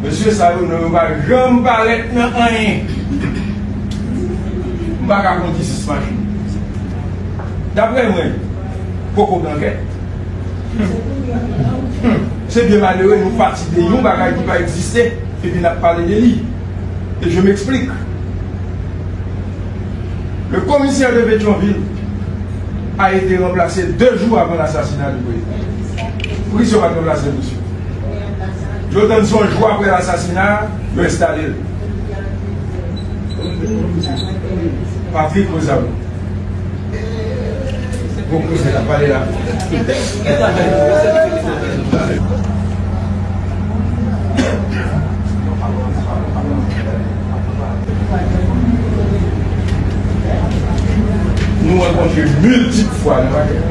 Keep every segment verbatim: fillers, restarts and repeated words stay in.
Mesye sa yo, non, yo pa janm parèt nan anyen. M pa ka kondi sis machin. Daprè mwen, poko gen ankèt. Se byen malere, nou pati de yon bagay ki pa egziste, epi n ap pale de li. Et je m'explique. Le commissaire de Pétion-Ville a été remplacé deux jours avant l'assassinat du président. Poukisa yo pa t ranplase l touswit? Yo tann se yon jou apre lasasina, yo enstale l. Patrick Rosario. Bon, kouzin la, pale la. Nou rankontre miltip fwa nan pakèt.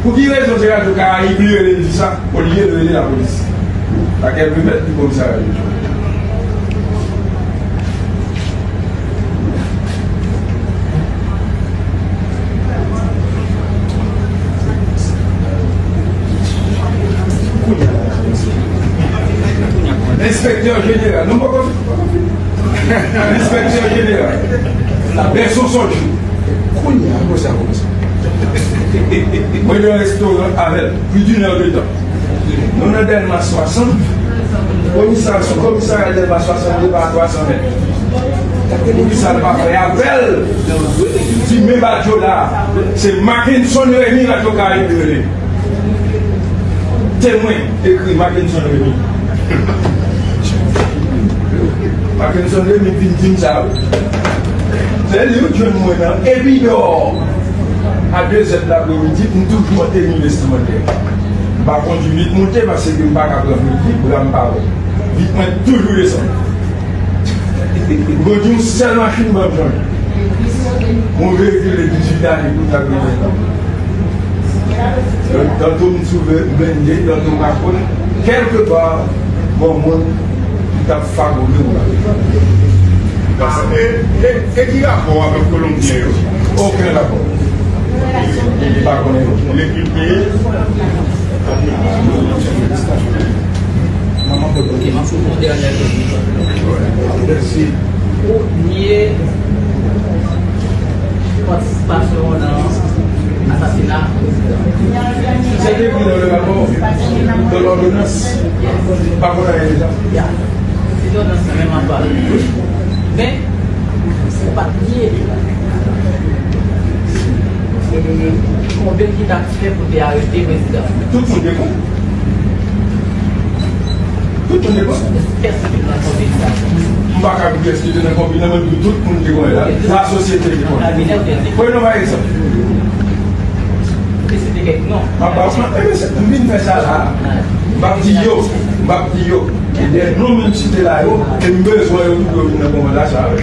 Pou ki rezon se radyo Karayib li rele l di sa, olye l rele lapolis? Pakèt remèt pou komisarya de Djòb. Enspektè jeneral, non, poko fini, poko fini. Enspektè jeneral, Berson Sòjou. Kounye a, apre sa, kòmanse. Mwen nan restoran avè l, plis d'une heure de temps. Nou nan Dèlma swasant, komisarya, sou komisarya Dèlma swasant de pa a twa san mèt. Poukisa l pa fè apèl? Di men Badjola, se Mackenson Remy Radyo Karayib rele. Temwen, ekri Mackenson Remy. Mackenson Remy vin di m sa, wi. Se li w jwenn mwen nan Epidor a de zè de lapremidi, m toujou an teni vestimantè. M pa kondi vit moute paske m pa ka pran vit, vit bra m pa wè. Vit mwen toujou desann. M kondi yon sèl machin ban m chanje. Yon veyikil de dizuit ane pou sa k rive. Tanto m sou blende, tanto m apwòch, kèlkepa, gon moun ki t ap fabone w la. E, e, e ki rapò w avèk Kolonbyen yo? Okenn rapò. M pa konnen yo. Lekip li ye? Ok, m ap poze yon dènyè kesyon. Premye patisipasyon w nan asasina prezidan. Se te ekri nan le rapò, dans l'ordonnance. Pa konn anyen deja. Ya. Se te nan menm anba. Men, ou pa t bliye. Konbyen ki t ap fè pou te arete prezidan? Tout moun te konn. Tout moun te konn. Kiyès ki te nan konbyen sa? M pa ka di kiyès ki te nan konbyen nan, men tout moun te konn la. Lasosyete te konn. Pran yon pa egzanp. M ap ba w, m ap, e, men se, m vin fè sa la. M ap di yo, m ap di yo. E de non menm site la yo, ke m bezwen yo tou pou yo vin nan konvant la sa, wi.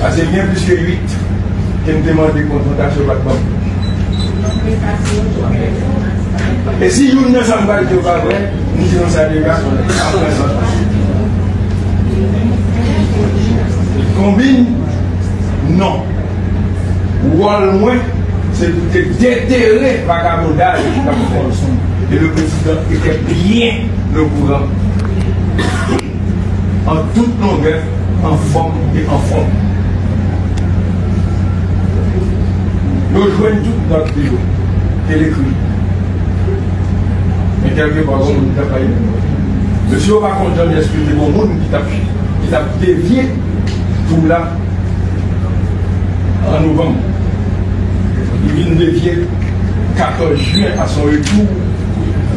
Paske gen plis ke uit ke m te mande konfwontasyon, yo pa t ban m. E si youn nan sa m pral di yo pa vre, m di nan sa de ka, apre sa. Konbyen? Non. Wòl mwen, se pou te detere vagabondaj k ap fèt. E le prezidan etè byen okouran. An tout longè, an fòm e an fòm. Yo jwenn tout nòt li yo, te l ekri. Men kèlkepa, gon moun ki t ap bay. Mesye yo pa konn jan èske te gon moun ki t ap, ki t ap devye tou la. An novanm, li vin devye katòz jen à son retour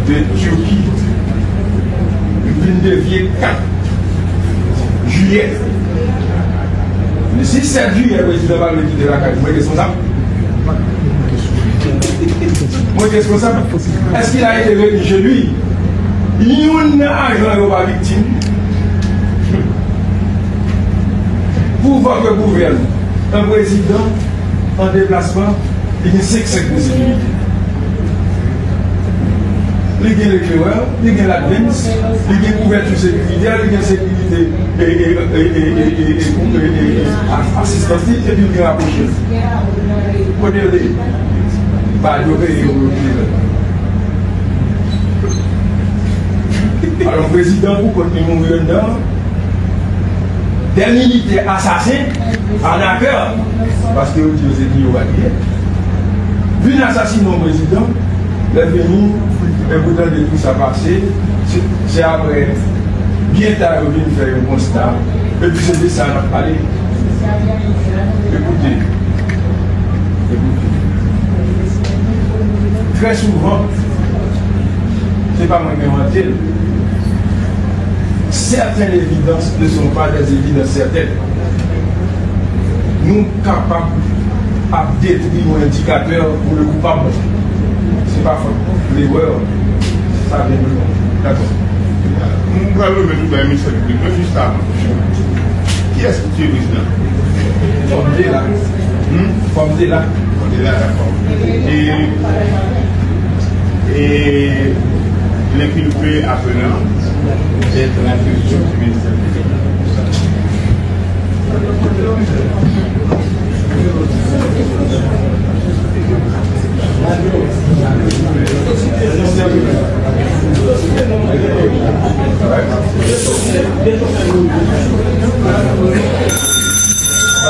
de Turquie. Li vin devye kat jiyè. Men si sèt jiyè, prezidan pa vle kite lakay, mwen responsab. Mwen responsab. Est-ce qu'il a été remis chez lui? Youn nan ajan yo pa viktim. Pour votre gouverne, un président en déplacement, li gen senk, senk posibilite. Li gen leklerè, li gen ladvens, li gen kouvèti sekiritè, li gen sekirite, e, e, e, a-, asistans li, epi li gen rapwoche. Kote yo te ye? Ba yo peye yo pou yo kite. Yon prezidan pou kont li mouri anndan, dè militè asasen, anakè, paske yo di yo se griyo a li ye, vin asasinen yon prezidan, lè vini, e pou tande tou sa pase, se, se apre byen ta yo vin fè yon konsta, epi se de sa n ap pale. Ekoute, ekoute. Très souvent, c'est pas moi qui invente. Certaines évidences ne sont pas des évidences certaines. Nou kapab ap detwi yon endikatè pou le koupab. Se pa fòt, lerè, sa vyen de lwen. Dakò. M pral remèt ou bay mesaj piblik mwen jis avan. Kiyès ki tiye prezidan? Fòm de la. Hmm? Fòm de la. Fòm de la, dakò. E, e l'inculpé appelant d'être l'intuition du ministère public.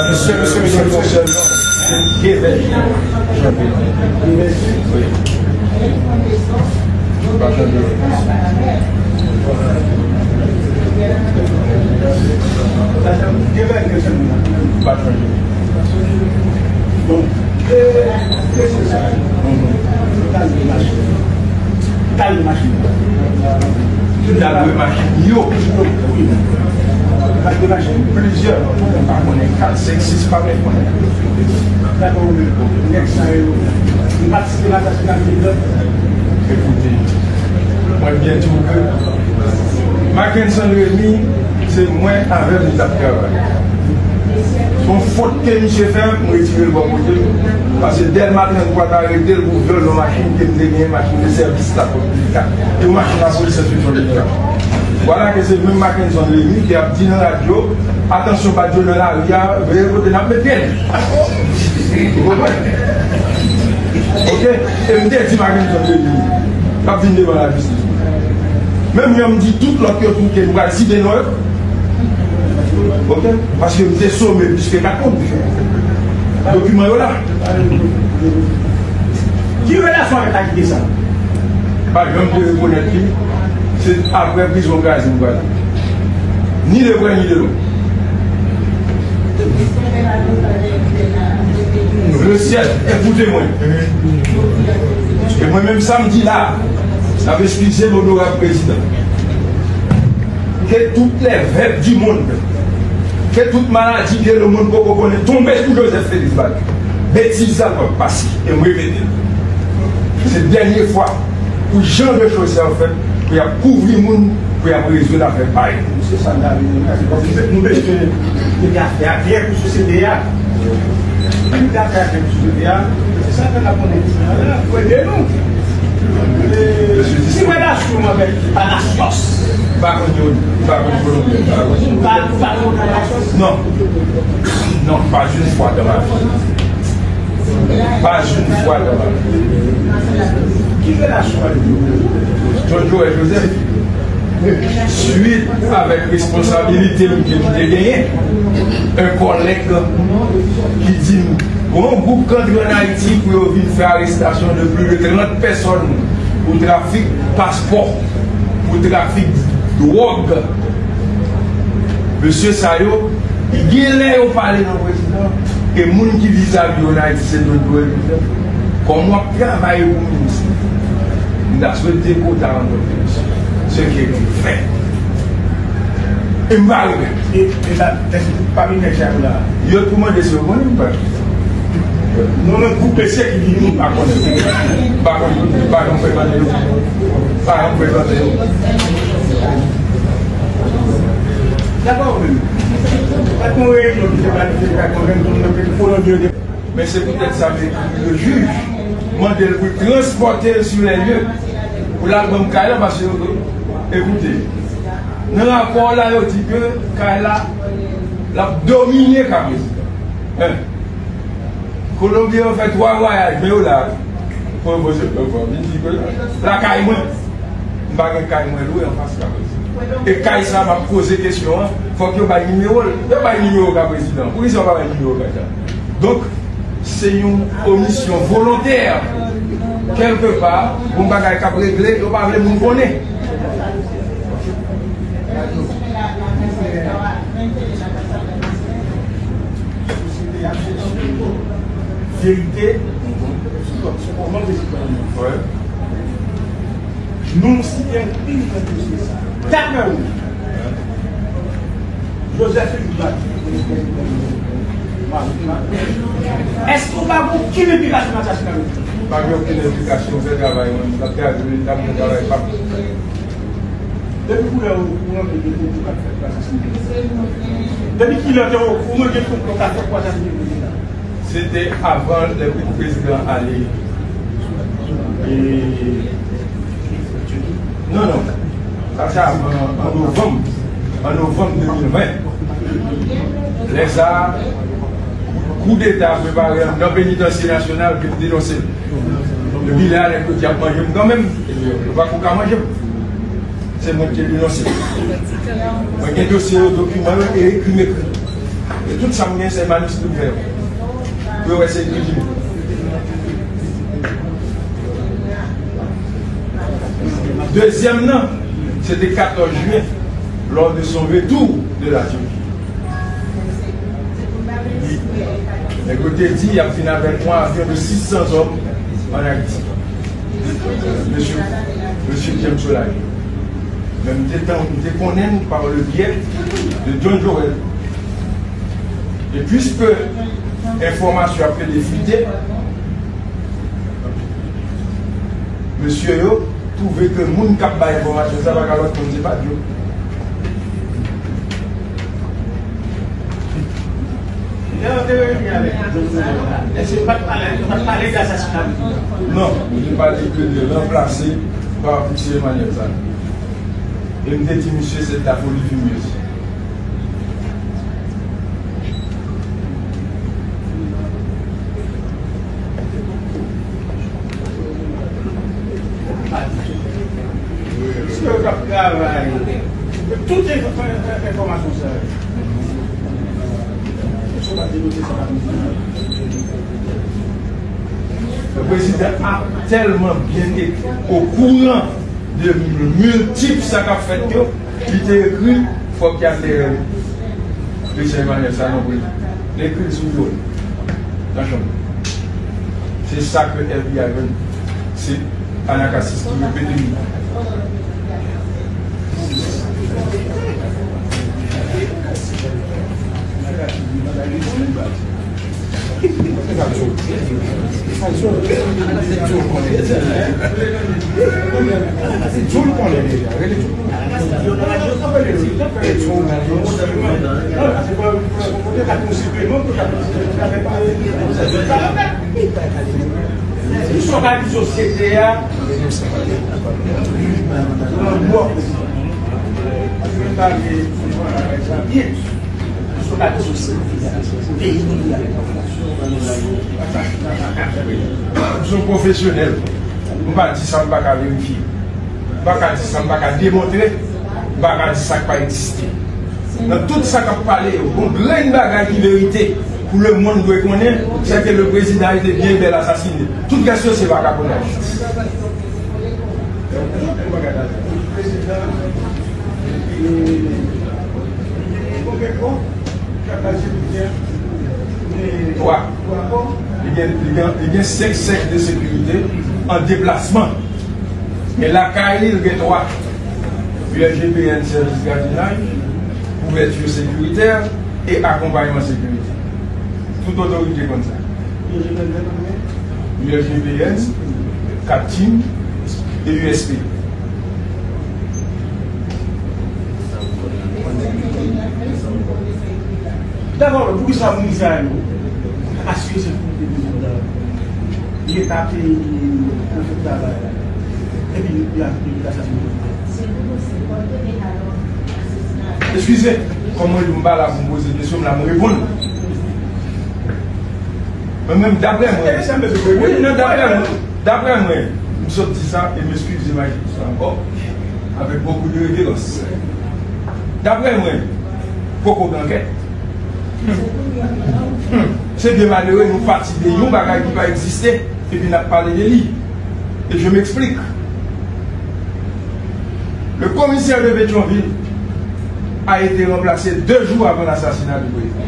Mesye, mesye, mesye, fonksyònman. Wi. Bon, e, mesye sa yo, yo ta lwe machin. Yo ta lwe machin. Yo ta lwe machin yo. Wi. Yo ta lwe machin plizyè. Mwen pa konnen, kat, senk, sis, pa menm konnen. Dakò, nèg sa yo, yo patisipe nan asasinay prezidan. Ekoute, mwen byen di w ke Mackenson Remy, se mwen avè l nou t ap travay. Se yon fot ke misye fè, m retire l bò kote m. Paske Dèlma tranntrwa t arete l pou vyòl yon machin ke m te genyen, machin de sèvis lapolis. Yon machin lapolis enstriksyon de leta. Vwala ke se menm Mackenson Remy ki ap di nan radyo, atansyon, pa t yo nan lari a, veye kote n ap met pye n. Ou konprann? Oke? E m te di Mackenson Remy, l ap vin devan lajistis. Menm jan m di tout lòt yo tou ke m pral site non yo. Oke? Paske m te some plis ke kat moun. Dokiman yo la. Ki relasyon avèk akite sa? Pa janm te rekonèt li, se apre prizon kraze m pral. Ni de prè, ni de lwen. Le syèl, ekoute mwen. E mwen menm sa m di la, n ap eskize m, onorab prezidan. Que toutes les vèves du monde, que tout maladi ke lemonn poko konnen tonbe sou Joseph Félix Badio. Betiz sa p ap pase, e m repete l. Se dènye fwa pou jan de choz sa yo fèt, pou y ap kouvri moun, pou y ap rezoud afè pa yo. Se sa n ta vle, nou bezwen mete afè a klè pou sosyete a. Tout afè a klè pou sosyete a. Se sa ke n ap konnen pou ede nou. E, si relasyon avèk Palacios. M pa konn yo, m pa konn Kolonbyen, m pa konn. Ou pa, ou pa konn Palacios? Non. Non, pas une fois dans ma vie. Pas une fois dans ma vie. Ki relasyon avèk yo? John Joël Joseph. Swit avèk responsabilite m ke m te genyen, yon kòlèg ki di m, gon yon gwoup k antre ann Ayiti pou yo vin fè arestasyon de plis de trant pèsòn pou trafik paspò, pou trafik dwòg. Mesye sa yo, gen lè yo pale nan prezidan, e moun ki vizavi yo ann Ayiti se John Joël Joseph. Kòm w ap travay pou minis, m ta swete ke w ta rankontre misye. Se ke nou fè. E m pa regrèt. E, e sa, èske pami nèg sa yo la? Yo tou mande si yo konnen m pa. Non, non, gwoup mesye ki vini, m pa konnen. M pa konnen. M pa janm frekante yo. M pa janm frekante yo. Dakò, wi. Ak yon reyinyon ki te planifye, ak yon reyinyon nan Kolonbyen. Men se poutèt sa, men le jij mande l pou l transpòte l sur les lieux, pou l al ban m kay la, paske, ekoute, nan rapò la, yo di ke kay la, l ap domine ka prezidan. Hein? Kolonbyen an fè twa vwayaj, men yo la. Fò, fò, fò, fò, vin di ke lakay mwen. M pa gen kay mwen lwe anfas Kaprezidan. E kay sa m ap poze kesyon an, fòk yo bay nimewo l. Yo bay nimewo Kaprezidan. Poukisa yo pa bay nimewo kay sa? Donk, se yon omisyon volontè. Kèlkepa, yon bagay k ap regle, yo pa vle moun konnen. Verite, sou kòman prezidan an. Nou site anpil nan dosye sa. Daprè ou, Joseph Philippe Mathieu, èske w pa gen okenn enplikasyon nan asasinay yo? Pa gen okenn enplikasyon, m fè travay mwen, m t ap gade, m t ap fè travay pa m. Depi kilè ou okouran ke gen konplo k ap fèt pou asasine? Depi kilè w te okouran gen konplo k ap fèt pou asasine prezidan? Se te avan lè prezidan ale. E, non, non. Sa se avan, an novanm. An novanm de mil ven. Lè sa a, koudeta prepare anndan Penitansye Nasyonal ke m denonse l. Epi la, nèg yo di y ap manje m kanmenm. Yo pa ko ka manje m. Se mwen ki te denonse. Mwen gen dosye yo, dokiman yo, e ekri m ekri. E tout sa m gen, se maniskri m fè yo. Pou yo wè se ekri m. Dezyèm nan, se te katòz jen, lors de son retour de la Turquie. Nèg yo te di y ap vin avèk yon avyon de sis san zòm ann Ayiti. Mesye, mesye James Solaire. Men m te tan, m te konnen l par le biais de John Joel. E piske enfòmasyon ap pede fite, mesye yo twouve ke moun k ap bay enfòmasyon sa pa ka lòt moun, se Badio. Lè yo te reyini avèk John Joel la, èske yo pa t pale, yo pa t pale de asasina prezidan? Non, nou te pale ke de ranplase pa misye Emmanuel Sanon. E m te di misye se de la folie furieuse. Misye yo t ap travay. Tout enfòmasyon sa yo. Le prezidan ap tèlman byen okouran de miltip sa k ap fèt yo, li te ekri, fòk y al dèyè mesye Emmanuel Sanon pou li. Li ekri l sou biwo l, nan chanm li. Se sa ke F B I jwenn. Se Anakasis ki repete li. Misyon ka di sosyete a, nan bò. Misyon ka di sosyete a, peyi nou an. M se yon pwofesyonèl. M pa di sa m pa ka verifye. M pa ka di sa m pa ka demontre. M pa ka di sa k pa egziste. Nan tout sa k ap pale yo, gon grenn bagay ki verite pou lemonn dwe konnen, se ke le président a été bien bel assassiné. Tout rès yo se vakabonnaj. Twa. Li gen, li gen, li gen senk sèk de sekirite an deplasman. Men lakay li, li gen twa. U S G P N, sèvis gadinaj, kouvèti sekiritè e akonpayman sekirite. Tout otorite konn sa. U S G P N, Captim e U S P. Dakò, poukisa moun sa yo asire sekirite prezidan Leta peyi ki fè travay la, epi li ajoute li asasine prezidan? Eskize, kòm mwen di w, m pa la pou m poze kesyon, m la m reponn. Mwen menm, daprè mwen, wi, non, daprè mwen, daprè mwen, m sot di sa, e m eskize majistra ankò. Avec beaucoup de révérence. Daprè mwen, poko gen ankèt. Se byen malere, nou pati de yon bagay ki pa egziste, epi n ap pale de li. Et je m'explique. Le commissaire de Pétion-Ville a été remplacé deux jours avant l'assassinat du président.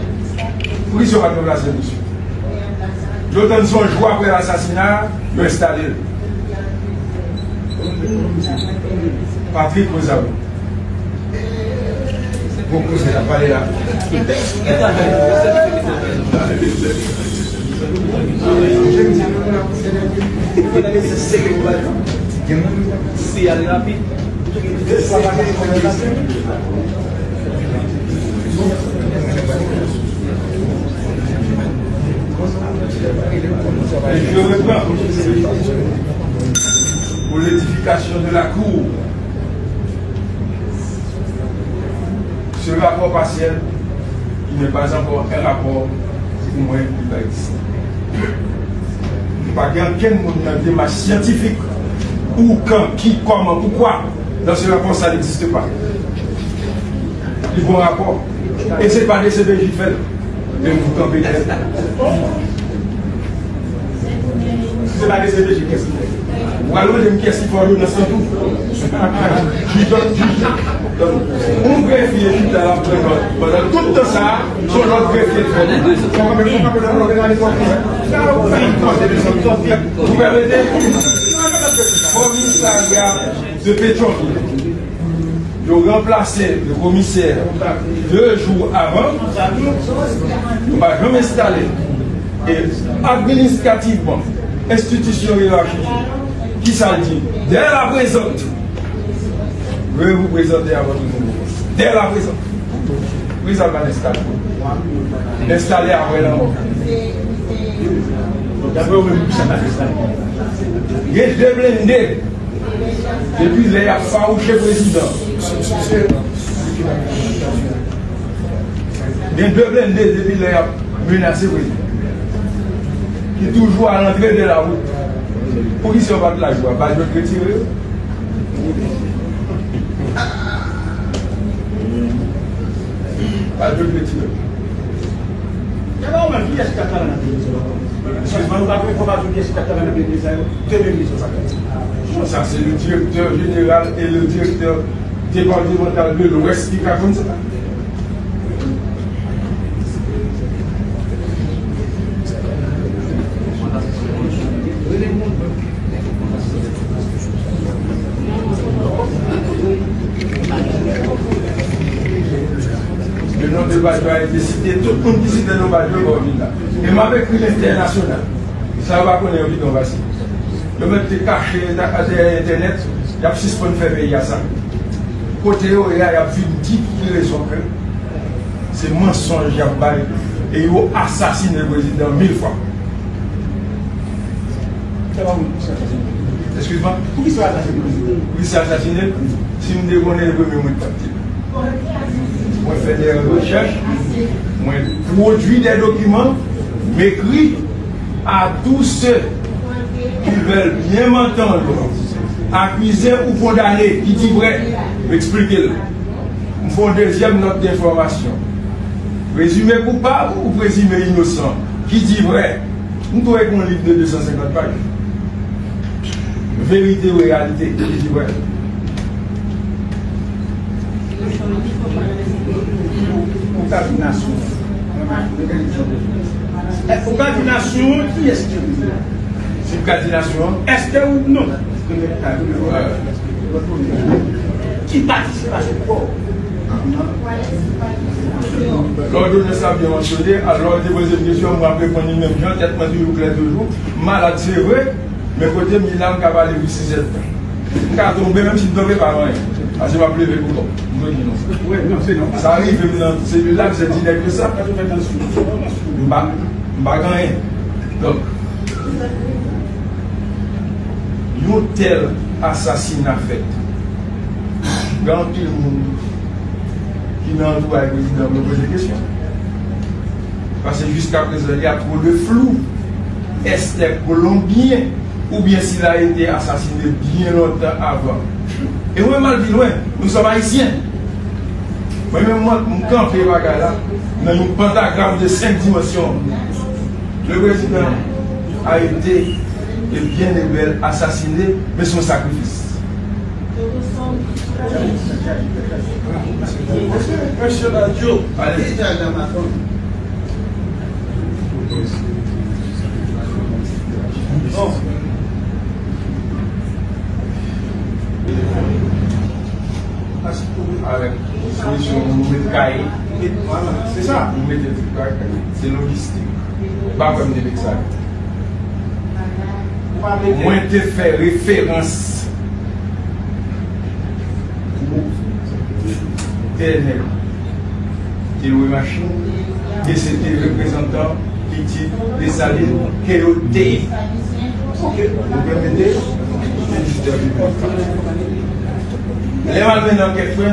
Poukisa yo pa t ranplase misye? Yo tann se yon jou apre lasasina, yo enstale l. Patrick Rosario. Bon koze la, pale la. Si ale rapid. Et je reprends. Pour l'édification de la cour, ce rapport partiel, il n'est pas encore un rapport, pour mwen, li pa egziste. Pa gen ankenn moun nan demach syantifik, ou kan, ki, kòman, poukwa, dans ce rapport, ça n'existe pas. Li gon rapò. E se pa D C P J k fè l. Men nou kanpe nèt. Si se pa D C P J, kiyès ki fè l? Ou pral mande m kiyès ki fè òdonans lan tou. Jij, jij, yon grefye chita la pandan, pandan tout tan sa a, se yon lòt grefye k fè l. Ou pèmete komisarya de Petyonvil. Yo ranplase le komisè de jou avan. Yo pa janm enstale. E administrativman, enstitisyon yerachi, kisa l di? Dè la prezant. Veuillez vous présenter avant tout nouveau poste. Dè la prezant. Poukisa l pa t enstale? Enstale apre lanmò. Gen de blende. Depi lè y ap fawouche prezidan. Gen de blende depi lè y ap menase prezidan. Ki toujou al antre de la wout. Poukisa yo pa t la jou a? Badyo t retire yo. Badyo t retire yo. Epa ou menm, kiyès ki t ap travay nan televizyon ankò? Eskize mwen, nou pa gen enfòmasyon kiyès ki t ap travay nan blende sa yo, de blende sa yo. Non, sa se le directeur général et le directeur départemental de l'Ouest ki ka konn sa. Le nom de Badio a été cité, tout moun ki site non Badio va vin la. E m ap ekri lentènasyonal. Sa yo pa konnen yo pito pase. Yo mèt te kache dèyè entènèt, y ap sispann fè peyi a sa. Kote yo ye a, y ap vin di pou ki rezon ke se mansonj y ap bay e yo asasine prezidan mil fwa. Eskize mwen? Poukisa yo asasine prezidan? Poukisa yo asasine? Si m te konnen, premye mwen t ap di l. Mwen fè de rechèch, mwen pwodui de dokiman, m ekri à tous ceux qui veulent bien m'entendre, akizé ou kondané, ki di vrè, m eksplike l. M fè yon dezyèm nòt de enfòmasyon. Prezime koupab ou prezime inosan, ki di vrè. M tou ekri yon liv de de san senkant paj. Verite ou reyalite, ki di vrè. Ou ka di nasyon. Ou ka di nasyon, kiyès ki di? Si m ka di nasyon an? Èske ou non? Ki patisipasyon ou fè? Lòdonans la byen mansyone, alò, te poze m kesyon, m ap reponn li menm jan, tèt mwen toujou klè toujou. M malad, se vre, men kote m ye la, m ka pale pou sis èdtan. M ka tonbe, menm si m tonbe, pa anyen. Paske m ap leve pou kò m. M tou di non. Sa rive m nan selil la, m se dirèk de sa. M pa, m pa gen anyen. Donk, yon tèl asasina fèt. Gen anpil moun ki nan antouray prezidan pou yo poze kesyon. Paske jiskaprezan, il y a trop de flou. Èske Colombien, oubyen si l a été assassiné byen lontan avan? E mwen, m al pi lwen, nous sommes haïtiens. Mwen menm, mwen, m kanpe bagay la nan yon pentagram de senk dimansyon. Le président a été, et bien et belle, assassiné, mais son sacrifice. Mesye Badio, ale. Avèk solisyon nou met kay, vwala, se sa. Nou mete tout kay, se lojistik. M pa kwè m te fè sa. Mwen te fè referans pou T N L te lwe machin, e se te reprezantan pitit Desalin ke yo te ye. Ok, nou pèmete, se jis de. Lè m al mennen ankèt, frè,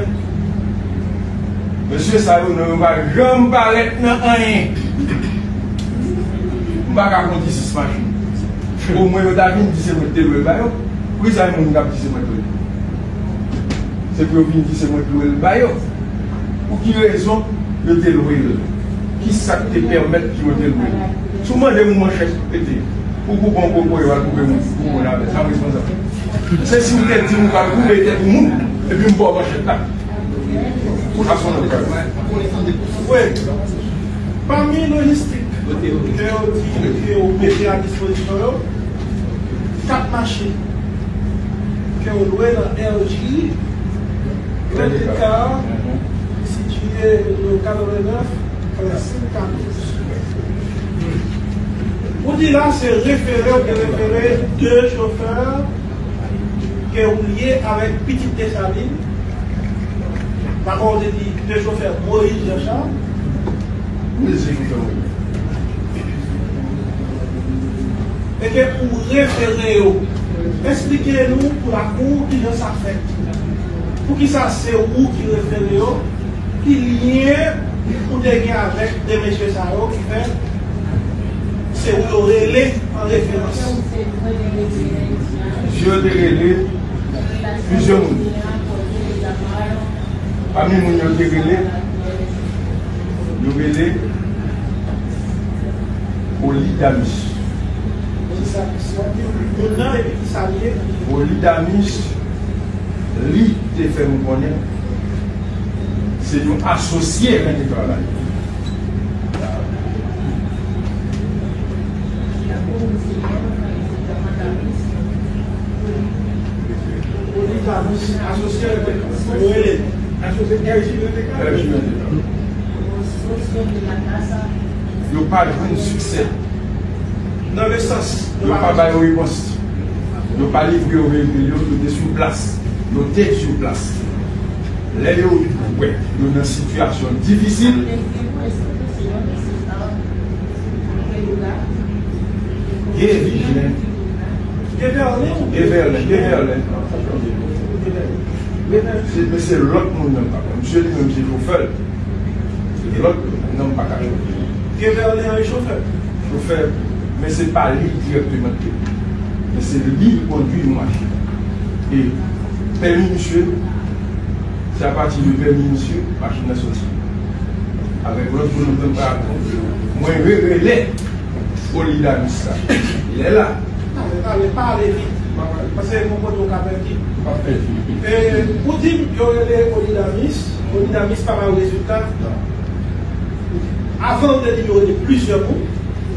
mesye sa yo, non, yo pa janm parèt nan anyen. M pa ka kondi sis machin. Omwen yo ta vin di se mwen ki te lwe l ba yo. Poukisa gen moun k ap di se mwen ki lwe l? Se pou yo vin di se mwen ki lwe l ba yo. Pou ki rezon yo te lwe l? Kisa k te pèmèt ke yo te lwe l? Si w mande moun manchèt pete, ou koupe yon koko, yo al koupe moun, koupe yon lavè, sa m responsab. Se si w te di m ou pral koupe tèt yon moun, epi m ba w manchèt la. Pou sa son lòt bagay. Wi. Pami lojistik ke yo di ke yo mete a dispozisyon yo, kat machin ke yo lwe nan R J I, Red Car, sitiye nan katrevennèf, klasik katòz. Ou di la se refere, ou te refere de chofè ke ou lye avèk pitit Desalin. Dakò, ou te di de chofè Moïse Jean Charles. Wi, se chofè Moïse. E ke ou refere yo. Eksplike nou pou lakou kijan sa fèt. Poukisa se ou ki refere yo? Ki lyen ou te gen avèk de mesye sa yo ki fè se ou yo rele an referans? Mesye yo te rele plizyè moun. Pami moun yo te rele, yo rele Olidamis. Olidamis, li te fè m konnen se yon asosye Rene Travay. Yo pa jwenn siksè. Nan le sans, yo pa ba yo repons. Yo pa livre yo veyikil yo, yo te sou plas. Yo te sou plas. Lè yo wè yo nan sitiyasyon difisil, Gevelen. Gevelen, Gevelen. Se, men se lòt moun nan, papa. Misye li menm se chofè l. Lòt non, m pa ka chofè. Gevelen an chofè. Chofè, men se pa li dirèkteman ki te. Men se li ki kondwi yon machin. E pèmi misye, se apati de pèmi misye, machin nan soti. Avèk lòt bonòm nan, m pa, mwen rerele Olidamis la. Lè la. Pale, pale, pale vit. Paske gon kote w ka pèdi. M ap pèdi. E, ou di m yo rele Olidamis. Olidamis pa ba yo rezilta. Non. Avan ou te di m yo rele plizyè moun.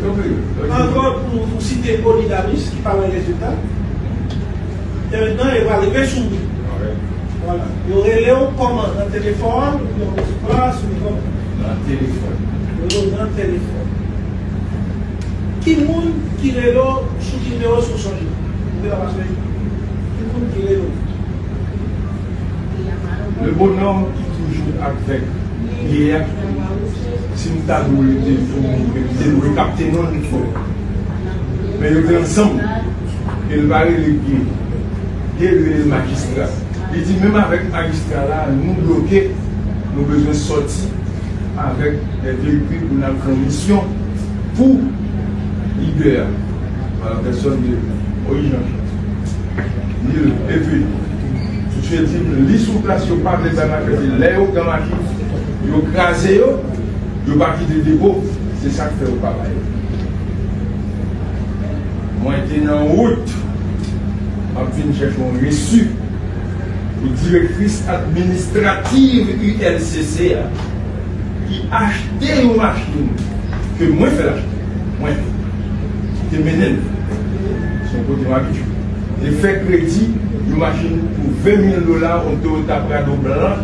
Yo rele. Ankò, pou, pou site Olidamis ki pa bay rezilta. E mentnan, yo pral rive sou ou. Vwala. Yo rele w kòman? Nan telefòn, oubyen w sou plas, oubyen kòman? Nan telefòn. Yo rele w nan telefòn. Ki moun ki rele w sou nimewo si w sonje? Ou rele w pa sonje? Ki moun ki rele w? Le bonhomme ki toujou avèk Guy a, si m ta dwe rete pou mwen, m te dwe kapte non li fò. Men yo te ansanm. E l pa rele Guy. Guy rele majistra. Li di, menm avèk majistra la, nou bloke, nou bezwen sòti avèk de veyikil pou n al fè yon misyon pou lidè a, an la pèsòn de Moïse Jean Charles. Li, epi, sou Misye di m, li sou plas, yo pa vle bay machin, se lè yo pran machin, yo kraze yo, yo pa kite depo, se sa k fè yo pa bay yo. Mwen te nan wout, m ap vin chèche yon resi pou direktris administrativ U L C C a, ki achte yon machin ke mwen fè l achte. Mwen te mennen l. Se yon kote m abitye. Te fè kredi yon machin pou ven mil dola, yon Toyota Prado blan,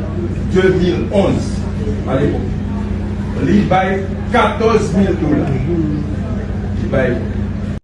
de mil onz, alepòk. Li bay katòz mil dola. Li bay